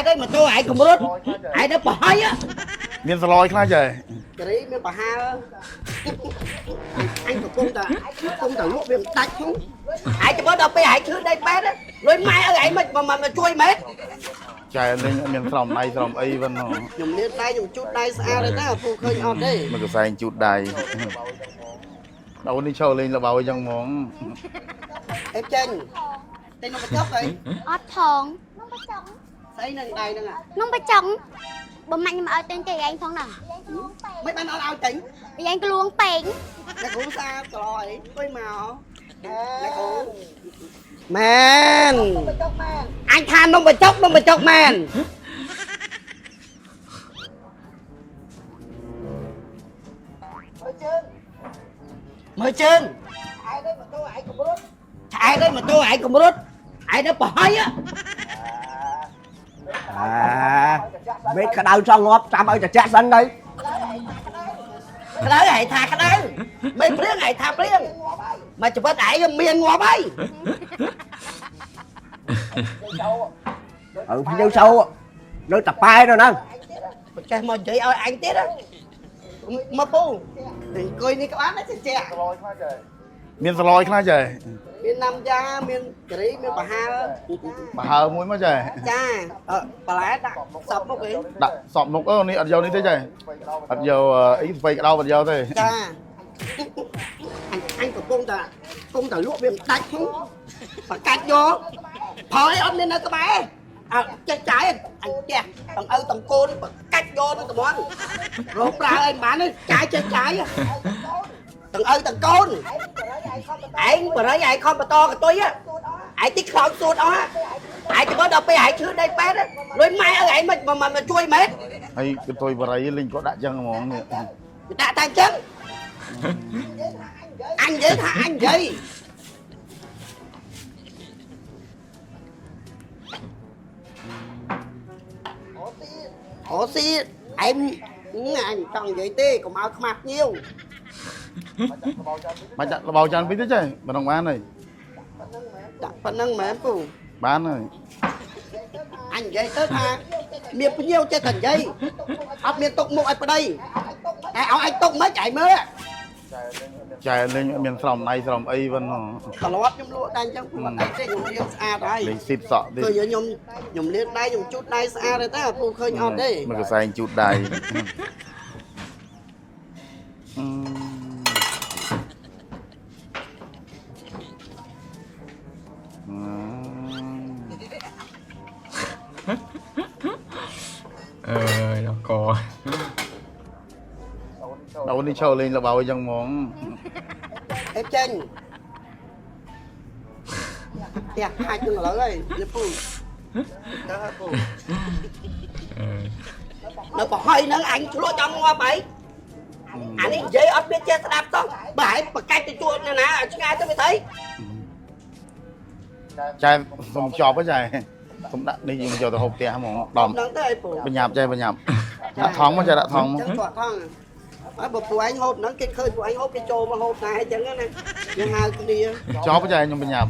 អីម៉ូតូឯងកម្រុតឯងទៅប្រហើយ មានសឡយខ្លះចេះ សេរីមានប្រហើអញកំពុងតែលក់វាមិនដាច់ផងឯងចាំដល់ពេលឯងឈឺដៃពេទ្យលុយម៉ែឲ្យឯងមិនមកជួយមែន ចែលេងមានស្រោមដៃស្រោមអីវិញ ខ្ញុំលានដៃខ្ញុំជូតដៃស្អាតទេណាពូឃើញអត់ទេ មកកសែងជូតដៃដល់នេះចូលលេងលបោអញ្ចឹងហ្មង អេចេញតែនំបញ្ចុកអី អត់ផង នំបញ្ចុកស្អីនឹងដៃហ្នឹង នំបញ្ចុកបើម៉ាក់ខ្ញុំឲ្យទិញទេឯងផងហ្នឹង មិនបានអត់ឲ្យទិញ ឯងក្លួងពេង អ្នកគ្រូស្អាតក្លោអីអង្គុយមកអ្នកគ្រូមែនអញថានំបញ្ចុកនំបញ្ចុកមែនមើលជើងឆ្អែតឯម៉ូតូឯងកម្រុតឆ្អែតឯម៉ូតូឯងកម្រុតឯងទៅប្រហើយ អាមេក្តៅចង់ងាប់ចាំឲ្យត្រជាក់សិនទៅ ក្តៅឯងថាក្តៅមិនព្រៀងឯងថាព្រៀងមកច្បាត់ឯងមានងាប់ហើយ អឺភ្ញៀវចូលនៅតប៉ែនៅហ្នឹង ចេះមកនិយាយឲ្យអញទៀតមកពូអង្គុយនេះក្បាលណាចេះ មានសឡយខ្លះចេះ មានណាំយ៉ាមានការីមានប្រហើ ប្រហើមួយមកចេះ ចាបន្លែដាក់សពមុខឯង ដាក់សពមុខអូនេះអត់យកនេះទេចេះអត់យកអីស្វ័យក្តៅអត់យកទេ ចាអញកំពុងតែលក់វាមិនដាច់ផងបកាច់យកផលអីអត់មាននៅក្បែរអើចេះចាយអញផ្ទះទាំងឪទាំងកូនបកាច់យកនឹងតំងរកប្រើអីមិនបានទេចាយចេះចាយទាំងឪទាំងកូនឯងបរិយឯងខំបន្តកតុយឯងទីខ្លោចសួតអស់ឯងចាំដល់ពេលឯងឈឺដៃពេទ្យលុយម៉ែឲ្យឯងមិនមកជួយមែន ហើយកតុយបរិយលេងក៏ដាក់ចឹងហ្មងនេះ ដាក់តែអញ្ចឹងអញនិយាយថាអញនិយាយអូស៊ីឯងអញចង់និយាយទេកុំឲ្យខ្មាស់ភ្ញៀវ មិនដាក់លបោចានពីរទេចេះមិនต้องបានហើយ ដាក់ប៉ុណ្្នឹងមែនពូ បានហើយ អញនិយាយទៅថាមានភ្ញៀវចេះតែនិយាយអត់មានទុកមុខឲ្យប្តីឯឲ្យអញទុកមិនឯងមើល ចែលេងមានស្រោមដៃស្រោមអីវិញ ត្រឡប់ខ្ញុំលក់តែអញ្ចឹងពូអត់អីទេខ្ញុំលាងស្អាតហើយ លេងស៊ីតសក់ទេ ឃើញខ្ញុំខ្ញុំលាងដៃខ្ញុំជូតដៃស្អាតទេតាពូឃើញអត់ទេ មកកសែងជូតដៃ អើយដល់ក ដល់នេះចូលលេងលបោអញ្ចឹងហ្មង អេចេញផ្ទះខាច់នឹងឥឡូវហើយនេះពូទៅហើយពូ អឺ នៅប្រហុយហ្នឹងអញឆ្លក់ចង់ងាប់អីអានេះនិយាយអត់មានចេះស្ដាប់សោះបើឯងប្រកាច់ទៅជួនណាឲ្យឆ្ងាយទៅវាថៃ ចែសុំចប់ចែសុំដាក់នេះយើងយកទៅហូបផ្ទះហ្មងដំ ហ្នឹងទៅអីពូ បញ្ញាប់ចែបញ្ញាប់ដាក់ថងមកចែដាក់ថងមក ចឹងគាត់ថងហើយបើពួកឯងហូបហ្នឹងគេឃើញពួកឯងហូបគេចូលមកហូបដែរអញ្ចឹងណាយើងហៅគ្នា ចប់ចែខ្ញុំបញ្ញាប់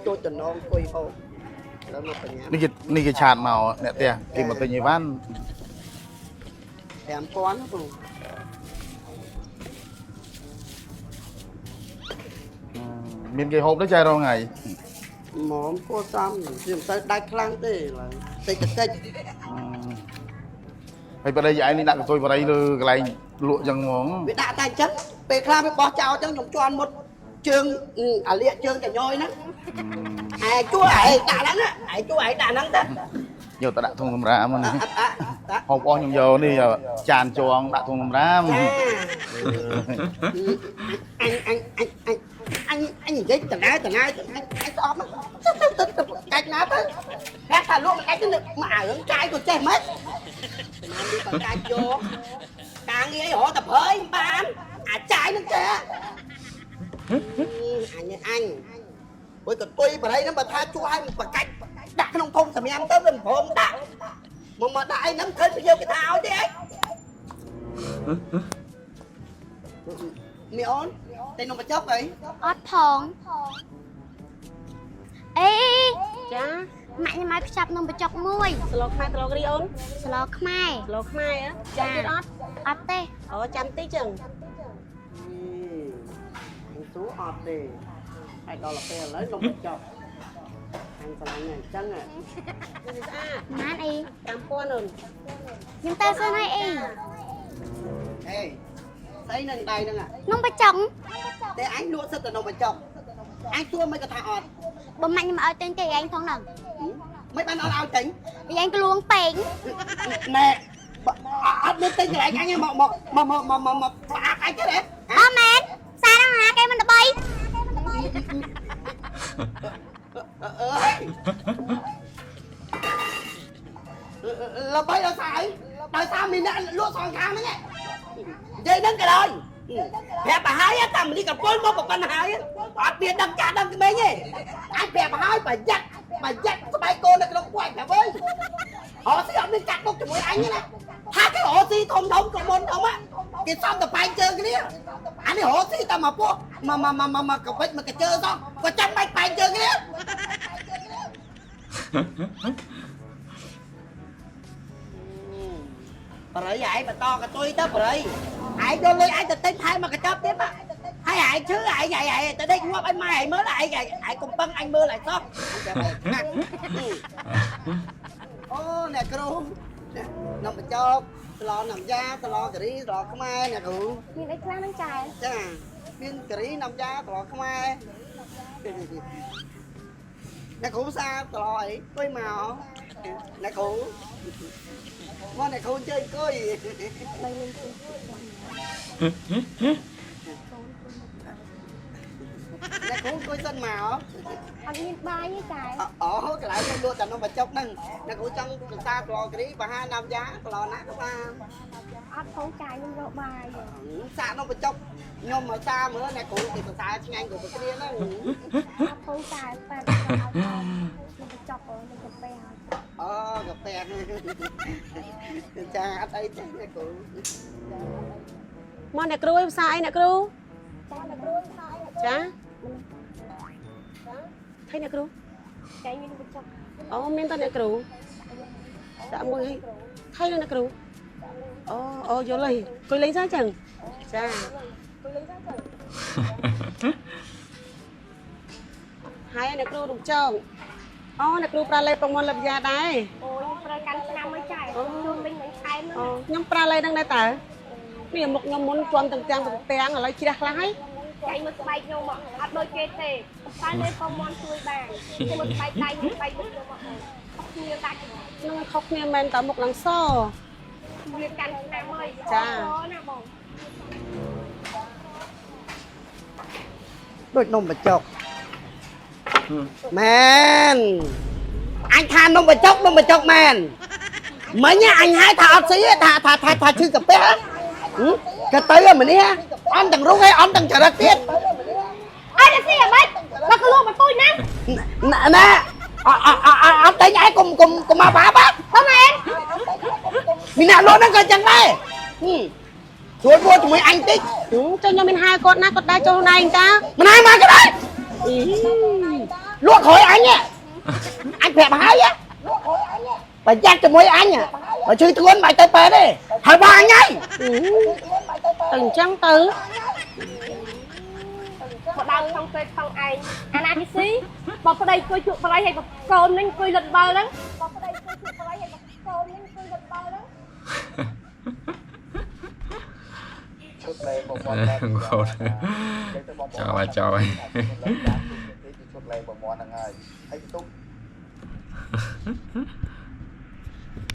ចូលចំណងអង្គុយហូបឥឡូវមកបញ្ញា នេះគេនេះគេឆាតមកអ្នកផ្ទះគេមកទិញអីវ៉ាន់ 5000ពូ មានគេហូបទេចែរងថ្ងៃ ហ្មងគួសមវាមិនសូវដាច់ខ្លាំងទេឡើយតិចតិច ហើយប្តីឯងនេះដាក់កន្ទុយបរិយលើកន្លែងលក់ចឹងហ្មង វាដាក់តែអញ្ចឹងពេលខ្លះវាបោះចោលអញ្ចឹងខ្ញុំជន់មុតជើងអាលៀកជើងចញយហ្នឹងឯងជួឯងដាក់ហ្នឹងឯងជួឯងដាក់ហ្នឹងទៅ យកទៅដាក់ធុងសម្រាមនេះ អត់អត់ ហូបអស់ខ្ញុំយកនេះចានចងដាក់ធុងសម្រាម អញអញអញអញអញអញនិយាយតណែតណែអញអញស្អប់ទៅទៅទៅកាច់ណាទៅហេថាលក់មិនកាច់ទៅមកអារឿងចាយក៏ចេះមិនបាននេះបកាច់យកការងារអីរត់តែព្រៃបានអាចាយនឹងចេះអញអញព្រោះកតុយបរិយហ្នឹងបើថាជួឲ្យបកាច់ដាក់ក្នុងធុងសម្រាមទៅវាមិនព្រមដាក់មកមកដាក់អីហ្នឹងឃើញភ្ញៀវគេថាឲ្យទេអីមីអូនតែនំបញ្ចុកអី អត់ផងអេ ចា ម៉ាក់ខ្ញុំឲ្យខ្ចប់នំបញ្ចុកមួយ ស្លខ្មែរស្លគ្រីអូន ស្លខ្មែរ ស្លខ្មែរហ៎ចាំទៀតអត់ អត់ទេ អូចាំតិចចឹង អញសួរអត់ទេហើយដល់ពេលឥឡូវនំបញ្ចុកអញស្រឡាញ់អញ្ចឹង នេះស្អាត ម៉ានអី 5000អូន ខ្ញុំទៅសិនហើយអី អេស្អីនឹងដៃហ្នឹង នំបញ្ចុក តែអញលក់សិតតែនំបញ្ចុកអញសួរមិនក៏ថាអត់ បើម៉ាក់ខ្ញុំឲ្យទិញទេឯងផងហ្នឹង មិនបានអត់ឲ្យទិញ ឯងក្លួងពេង ណែអត់មានទិញកន្លែងអញមកមកមកមកមកមកផ្អាកអញទេហ៎ អត់មែនសារហ្នឹងណាគេមិនល្បី អើយល្បីដល់ស្អីដោយសារមានអ្នកលក់សងខាងហ្នឹងនិយាយហ្នឹងក៏ដោយប្រាប់ឲ្យហើយតាមលីកពលមកប៉ុណ្ណាហើយអត់មានដឹងចាស់ដឹងក្មេងទេអញប្រាប់ឲ្យហើយប្រយ័ត្នប្រយ័ត្នស្បែកកូននៅក្នុងពួយប្រាប់អើយរកស៊ីអត់មានកាត់មុខជាមួយអញទេណាថាគេរកស៊ីធំធំក្រុមហ៊ុនធំគេសំតបែងជើងគ្នាអានេះរកស៊ីតែមកពួកមកមកមកមកកវិចមកកជើសោះក៏ចាំបាច់បែងជើងគ្នា បរិយឯងបន្តកតុយទៅបរិយឯងយកលុយឯងទៅទិញថែមកកញ្ចប់ទៀតបាទហើយឯងឈឺឯងឯងឯងទៅដេកងាប់ឲ្យម៉ែឯងមើលឯងឯងកំពឹងអញមើលឲ្យសោះអូអ្នកគ្រូនំបញ្ចុកស្លនំយ៉ាស្លការីស្លខ្មែរអ្នកគ្រូ មានអីខ្លះហ្នឹងចែ ចាមានការីនំយ៉ាស្លខ្មែរអ្នកគ្រូសាស្លអីអង្គុយមកអ្នកគ្រូមកអ្នកគ្រូជើញអង្គុយ អ្នកគ្រូអង្គុយសិនមក អត់មានបាយទេចែ អូកន្លែងខ្ញុំលក់តែនំបញ្ចុកហ្នឹងអ្នកគ្រូចង់ពិសាស្លការីបហាណាំយ៉ាស្លណាក៏បាន អត់ផងចែខ្ញុំរកបាយ សាកនំបញ្ចុកខ្ញុំមកសាមើលអ្នកគ្រូគេសរសើរឆ្ងាញ់ក៏ប្រគ្រាហ្នឹង អត់ផងចែប៉ែនំបញ្ចុកនំកាហ្វេហើយ អូកាហ្វេចាអត់អីទេអ្នកគ្រូ មកអ្នកគ្រូឯងផ្សាយអីអ្នកគ្រូចាថៃអ្នកគ្រូ ចែមានបញ្ចុក អូមានតអ្នកគ្រូដាក់មួយឲ្យថៃលើអ្នកគ្រូអូអូយល់ហើយអង្គុយលេងសិនចឹងចាហើយអ្នកគ្រូរំចងអូអ្នកគ្រូប្រើលេប្រមន់លបយ៉ាដែរ អូយប្រើកាន់ឆ្នាំមកចែជួនវិញនឹងថែម អូខ្ញុំប្រើលេហ្នឹងដែរតើនេះមុខខ្ញុំមុនជាន់ទាំងទាំងទាំងឥឡូវជ្រះខ្លះហើយ ចែមើលស្បែកខ្ញុំមកអត់ដូចគេទេតែលេប្រមន់ជួយបានគេមើលស្បែកដៃមើលស្បែកមុខខ្ញុំមកខុសគ្នាដាច់ នឹងខុសគ្នាមែនតើមុខឡើងស វាកាន់ឆ្នាំហើយណាបង ដូចនំបញ្ចុកមែនអញថានំបញ្ចុកនំបញ្ចុកមែនមិញអញហៅថាអត់ស៊ីថាថាថាថាឈឺកាពះក៏ទៅម្នេះអន់ទាំងរុងហើយអន់ទាំងចរិតទៀត អើតែស៊ីអ្មេចបើក្លួងបន្ទួយណា ណែអអត់តែឯងកុំកុំកុំមកបាប បើមែន មានអ្នកលក់ហ្នឹងក៏ចឹងដែរស្រួលពួរជាមួយអញតិច ចុះខ្ញុំមានហៅគាត់ណាគាត់ដែរចូលខ្លួនឯងតា មិនហើយមកក៏ដែរលក់ក្រោយអញអញប្រាប់ហើយប្រយ័ត្នជាមួយអញបើឈឺធ្ងន់មិនទៅពេទ្យទេហើយបងអញហើយ ទៅអញ្ចឹងទៅ មកដើមខំពេកខំឯងអាណាគេស៊ីបើប្តីអង្គុយជក់ប្តីហើយកូននឹងអង្គុយលិតបើហ្នឹងបើប្តីអង្គុយជក់ប្តីហើយកូននឹងអង្គុយលិតបើហ្នឹង ឈុតលេងបងប្អូន គាត់ចោលហើយចោលហើយ ឈុតលេងបងប្អូនហ្នឹងហើយហើយទុក